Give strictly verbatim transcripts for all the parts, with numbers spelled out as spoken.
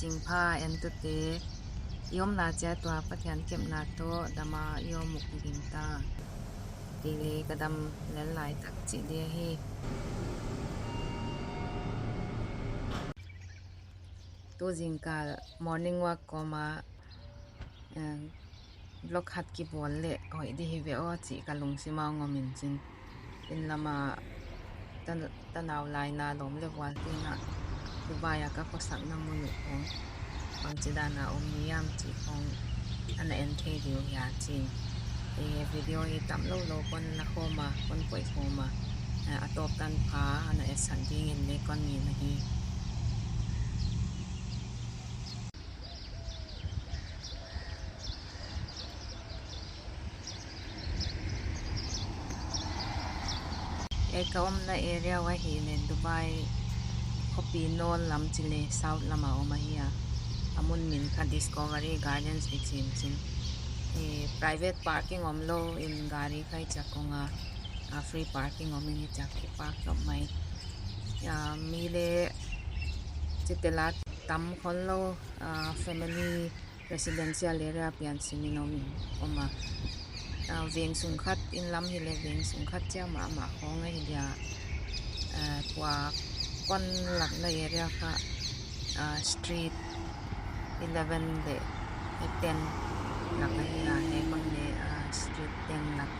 Zingpha entute, i omna chiat ua Pathian kepna toh dama i om uh ka gingta. Kei leng ka dam lel lai tak chih dia hi. Tu zingkal morning walk kawm a, eh, vlog khat kibawl leh hoih di hi ve aw chih ka lungsim a hong om in chin. Inn lam a tan-, tanau laina lawm leh vual tina Dubai a ka khosakna mun uh khong bangchidan a om ni hiam chih khong ana en thei di uh hia chi'n. Eh, video hi tam lou lou kon la khawm a, kon koih khawm a, eh, a tawp tanpha ana etsak dingin leng kon ngen ahi. Hiai ka omna area uh ahihleh Dubai khopi north lam chih leh south lam a om ahi a. A mun min kha Discovery Gardens kichi in chin. Eh, private parking omlou in gari kha hichiang kong a, ah, free parking om in hichiang kipark lawp mai. Ah, mi leng chitela tam khol lou, ah, family residential area pian simin om, om a. Ah, veng sung khat, inn lam hileh veng sung khat chiang mahmah khong ahi dia. Ah, tua kon lakna area kha, ah, street eleven leh ten lak ahi a, hiai kon leng, ah, street ten lak.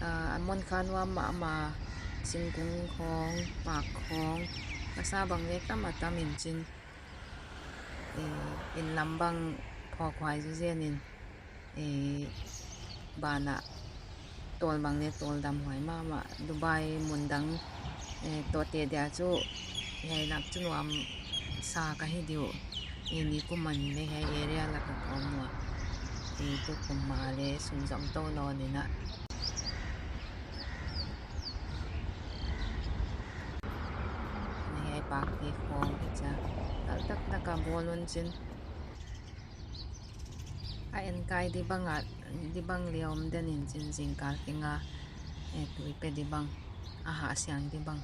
Ah, a mun kha nuam mahmah, singkung khong, park khong, masa bang leng tam a tam in chin. Eh, inn lam bang phawkhuai zuzen in, eh, ban ah tawl bang leng tawl damhuai mahmah. Dubai mun dang, eh, toh te dia chu hiai lak chu nuamsa ka hi di uh. Eh, nikum a leng hiai area lak ah ka om ua. Eh, tukum a leng sunzom tou nawn in a. Hiai park te khong hichia kaltak tak a bawl un chin. A enkai di bang a, di bang leng om den in chin zingkal teng a, eh, tui pe di bang, a hah siang di bang.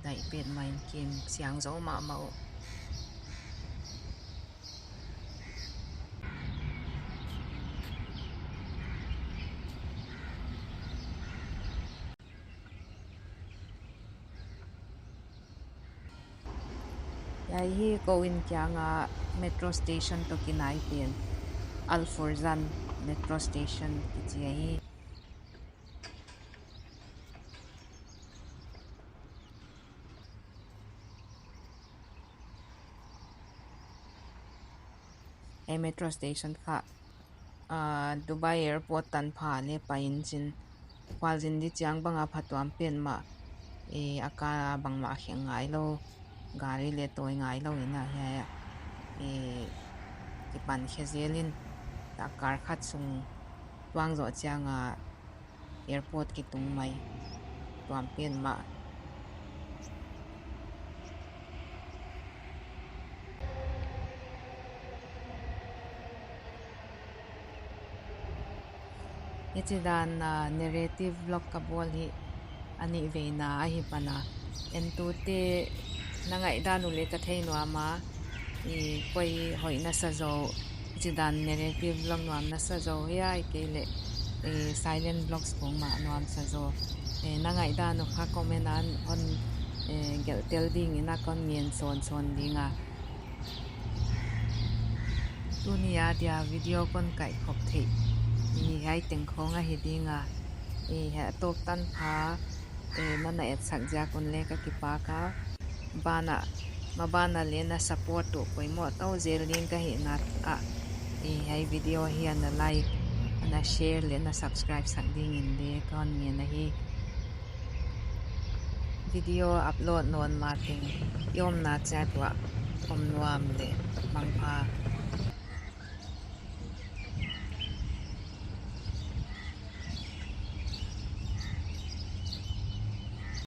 Daih petmah in kim siang zou mahmah uh. Hiai hi kou inn kiang a metro station toh kinai pen, Al Furjan metro station kichi ahi. Hiai metro station kha, ah, Dubai Airport tanpha leng pai in chin. Khualzin di chiang bang a phatuam petmah, eh, a kal a bangmah kheng ngailou, gari leng tawi ngailou in a hiai a, eh, kipan khe zel in, tak kal khat sung tuang zoh chiang a, airport kitung mai, tuam petmah. Hichidan, ah, narrative vlog ka bawl hi a nihveina ahi pan a. Entute na ngaihdan uh leng ka thei nuam a, i koi hoih na sa zaw, hichidan narrative vlog nuam na sa zaw hiai kei leh, eh, silent vlogs khong mah nuam sa zaw. Eh, na ngaihdan uh kha comment ah hon, eh, gelh tel dingin a kon ngen sawnsawn ding a. Tuni a dia video kon kaihkhop theih hiai teng khong ahi ding a. Eh, hiai a tawp tanpha, eh, na na etsak ziak un leng ka kipak a. Ban ah, maban ah leng na support uh poimoh tou zel ding ka hihna ah, eh, hiai video hi na like, na share leh na subscribe sak dingin leng kon ngen ahi. Video upload nawn ma teng i omna chiat uah om nuam leh mangpha.